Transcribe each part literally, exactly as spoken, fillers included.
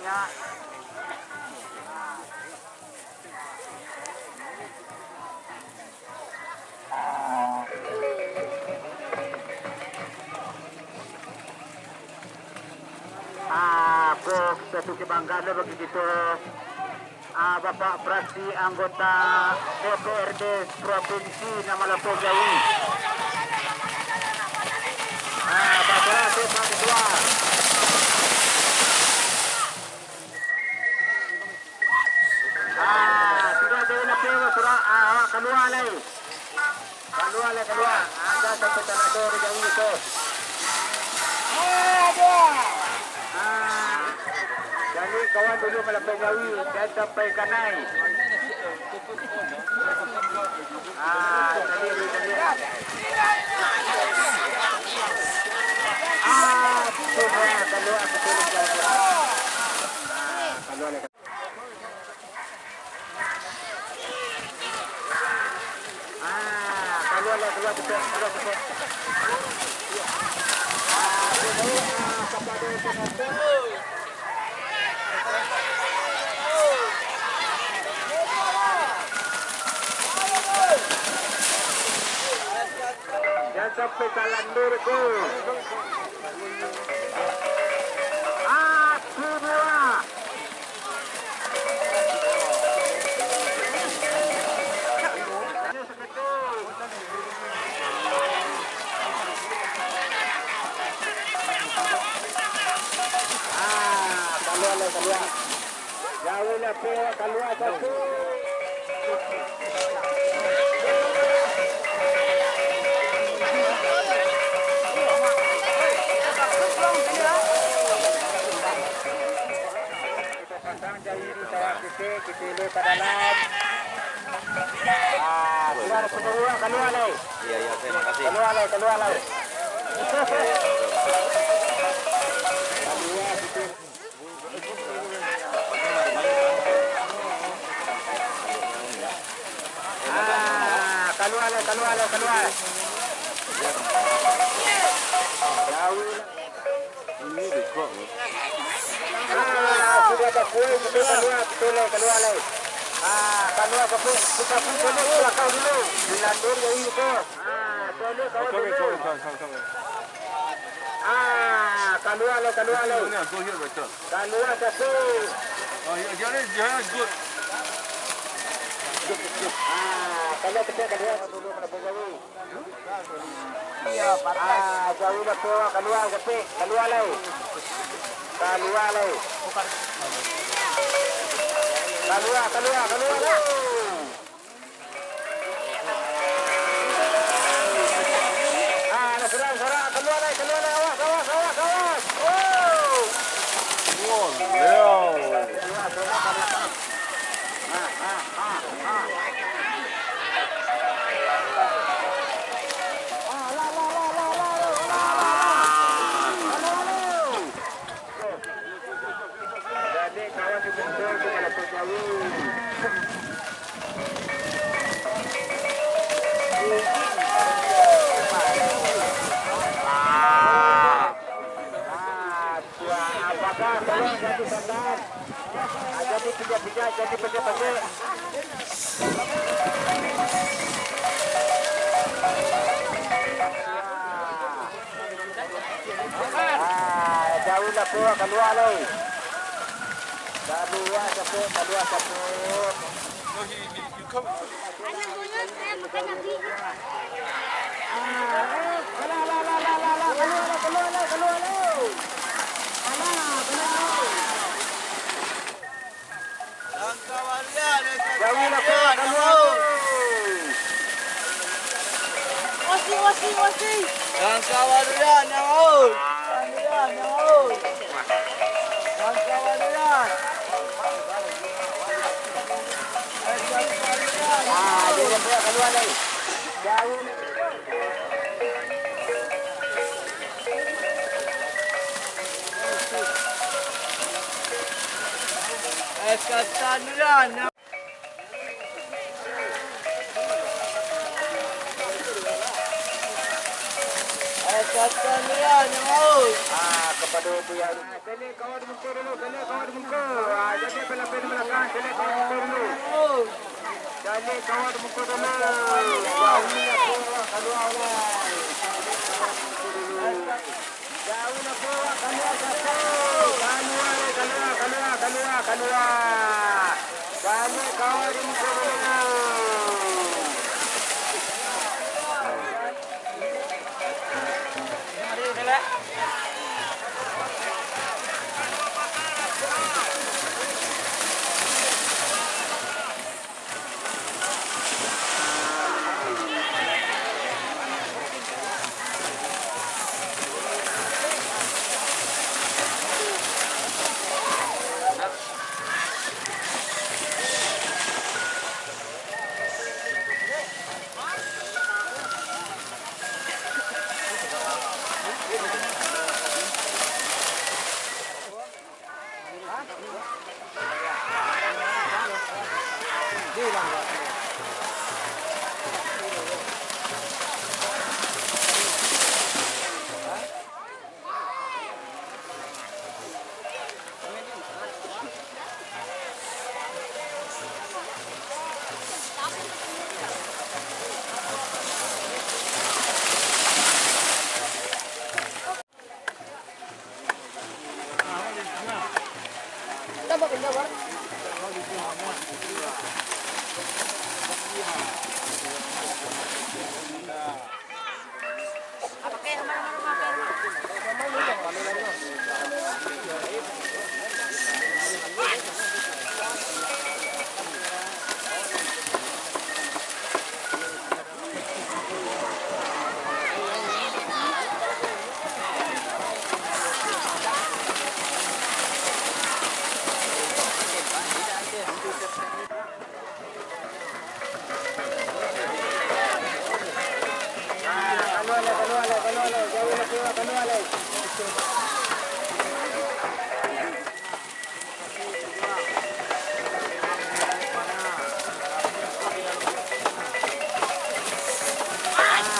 Ah, ko satu kebanggaan bagi kito. Ah, Bapak Fraksi anggota D P R D Provinsi Namalapo Jawi. Ah, Bapak Fraksi Pak Ketua. Ah, sudah jadi lapis, sudah, ah, kalua lai. Kalua lah, kalua. Aja sampai talado di jawi tu. Ah, jadi kawan dulu malapeh jawi, dan sampai kanai. Ah, jadi, jadi. Ah, sudah kalua, betul, kalua. Ah, kalua lah. Ah, kalua lah, kalua cepek, kalua cepek. Ah, kalua, ah, kapado penonton. Jan sampai talandur ko. Ah, kalua. Ah, kalua lah, kalua. Jauah lah, pe, kalua satu. Pasang jari di sawah kito, kito ilu ka dalam. Ah, kalua, kalua, kalua lai. Iya, iya, oke, makasih. Kalua lai, kalua lai. Kalua kito. Ah, kalua lai, kalua lai, kalua. Jauah. Ah, sudah bakuih, sudah kalua, betul lai, kalua lai. Ah, kalua bakuih, kita pun tolong belakang dulu. Dilantur dari itu. Ah, tolong, kawan, tolong. Ah, kalua lai, kalua lai. Kalua satu. Ah, kalua, kita kalua dulu, kalau boleh. Ah, jauah lah tu, kalua, Japik. Kalua lai. Kalua lai. Kalua, kalua, kalua lai. Ah, nak serang, serang. Kalua lai, kalua lai. Awas, awas, awas, awas. Oh. Kalua, kalua, kalua. Jadi pijak-pijak, jadi pijak-pijak. Ah, jauah lah, Pok, kalua lai. Kalua, Pok, kalua, Pok. Jauah lah, Pok, kalua. Wasi, wasi, wasi. Jangka waduyan, nyawa, oi. Waduyan, nyawa, oi. Jangka waduyan. Ah, dia dah keluar, keluar, keluar. Jauah. Es kacang durian. Satan Rian yang haus. Ah, kepada pihak. Selek kawan muka dulu, selek kawan muka. Ah, jadi pelapis belakang, selek kawan muka dulu. Selek kawan muka dulu. Jauh nak keluar, keluar, keluar. Jauh nak keluar, keluar, keluar. Keluar, keluar, keluar, keluar, keluar. Selek kawan muka dulu.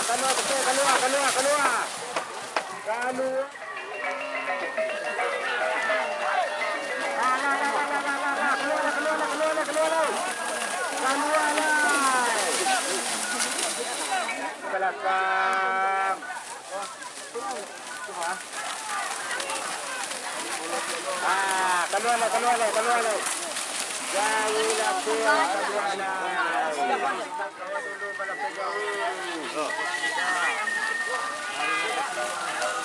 Kalua, kalua, kalua, kalua. Kalua. Kalua, kalua, kalua, kalua, kalua, kalua. Kalua lah. Belakang. Ah, kalua lah, kalua lah, kalua lah. Jauh lah, kalua lah.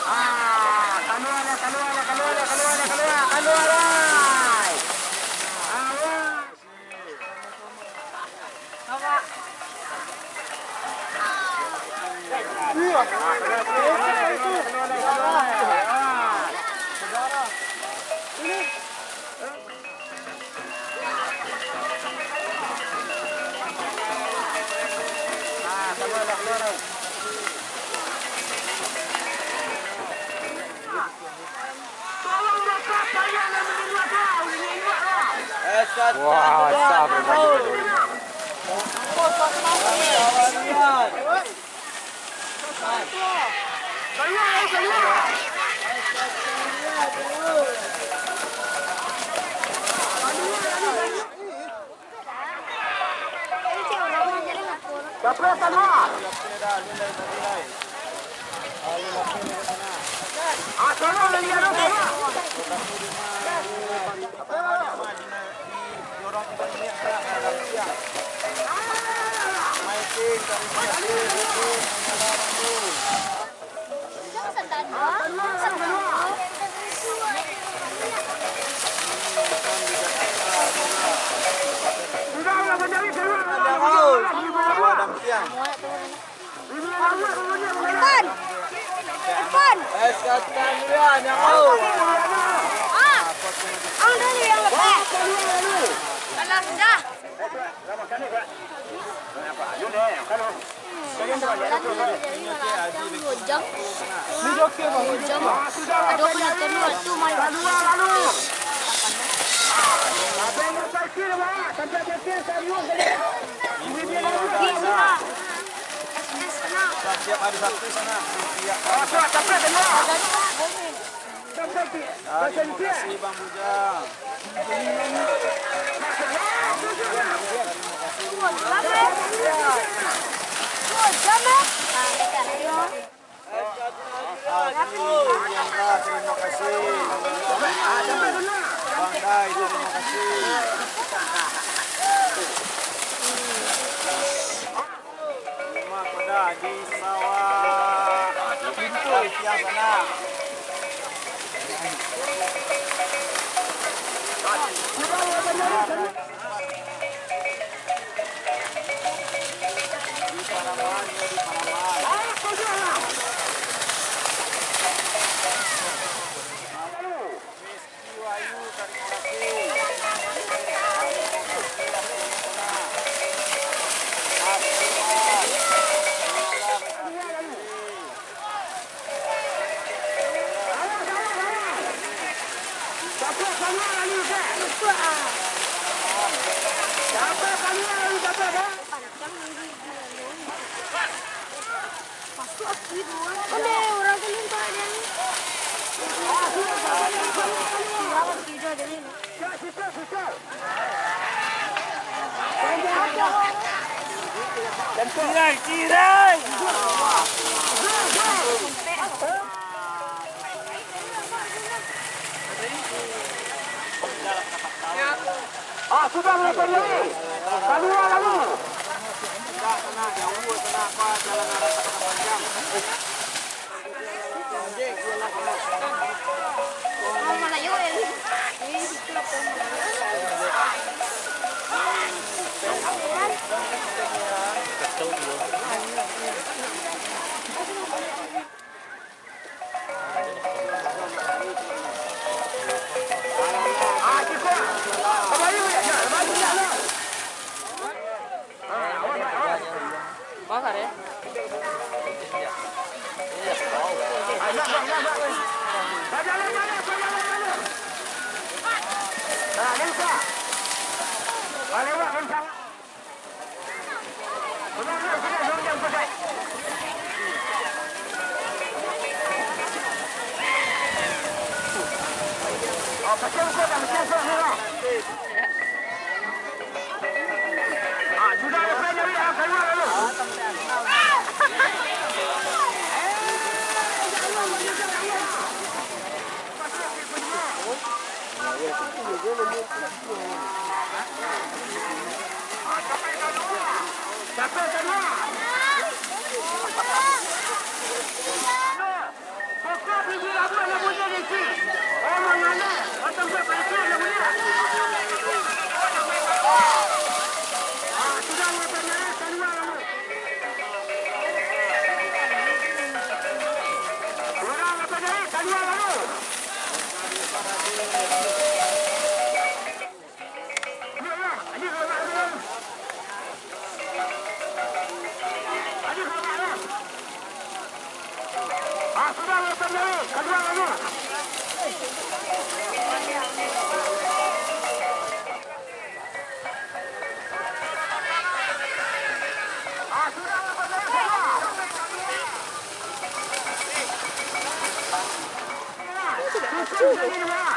Ah, kalua lah, kalua lah, kalua lah, kalua lah, kalua lah. Awak. Wah, sah tu. Ipan! Ipan! Ah! Ang dulu yang lepas. Alah, dah. Di satu sana, di pihak kanan. Terima kasih, Bang Bujang. Terima kasih. Terima kasih. Bang Dai, terima kasih. Rumah pada di sawah. Pintu tiang sana. Cirai, cirai. Ah, sudah mulai terjadi. Kaluar lalu.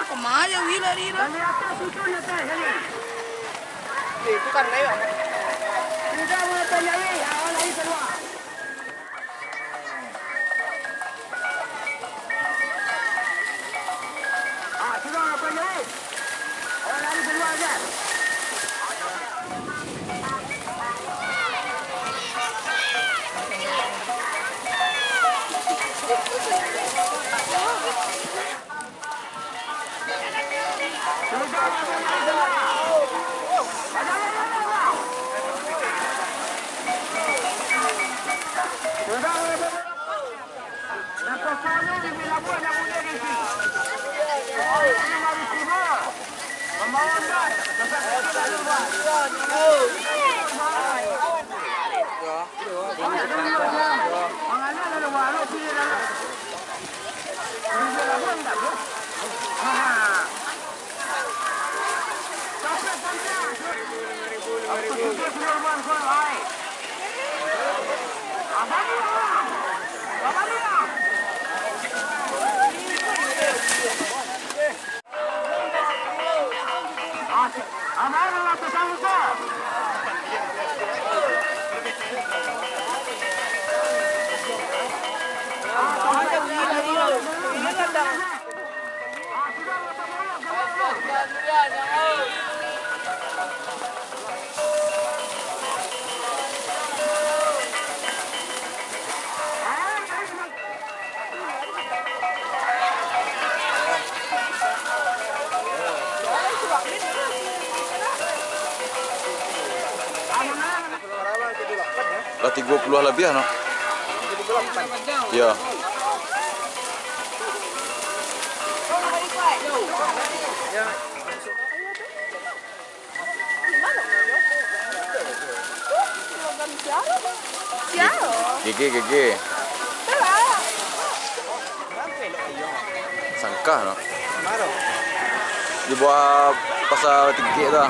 Kemana wila rira? Itu kan lewat. Lah tigo puluah labiah, no? Yo. Gege, gege. Sangkah, no. Di bawah pasar tingkek tu.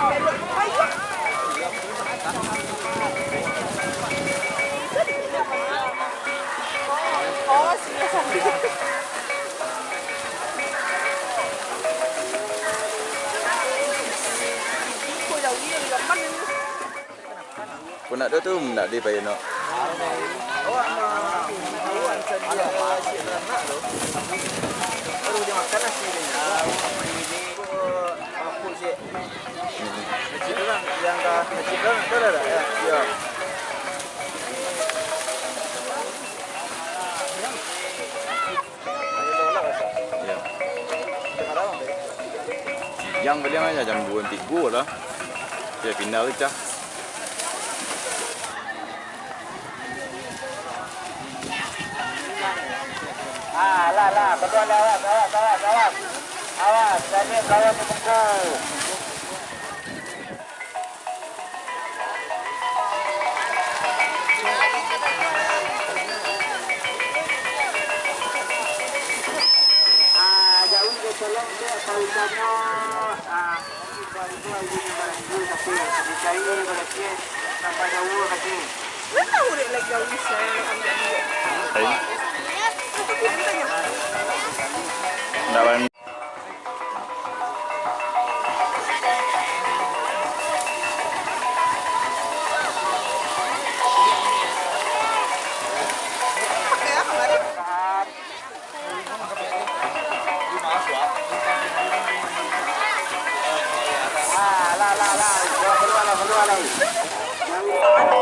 Ko nak do tu, nak di payo no. Yo. Siang baliang aja, jam duo tigo lah. Yo, pindah tu, cah. Ah, lah, lah, keluar lah, awas, awas, awas, awas. Awas, jadi kawan tu tunggu. Hai. Ndak bani.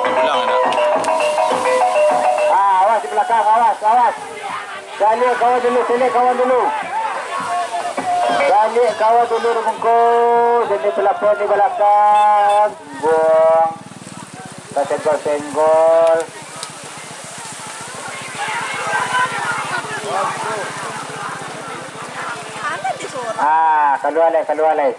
Pulang, nak. Ah, awas di belakang, awas, awas. Caliak kawan dulu, caliak kawan dulu. Caliak kawan dulu, Rumungkus. Ini pelapor di belakang. Buang. Kasenggol-senggol. Ah, kalua lai, kalua lai.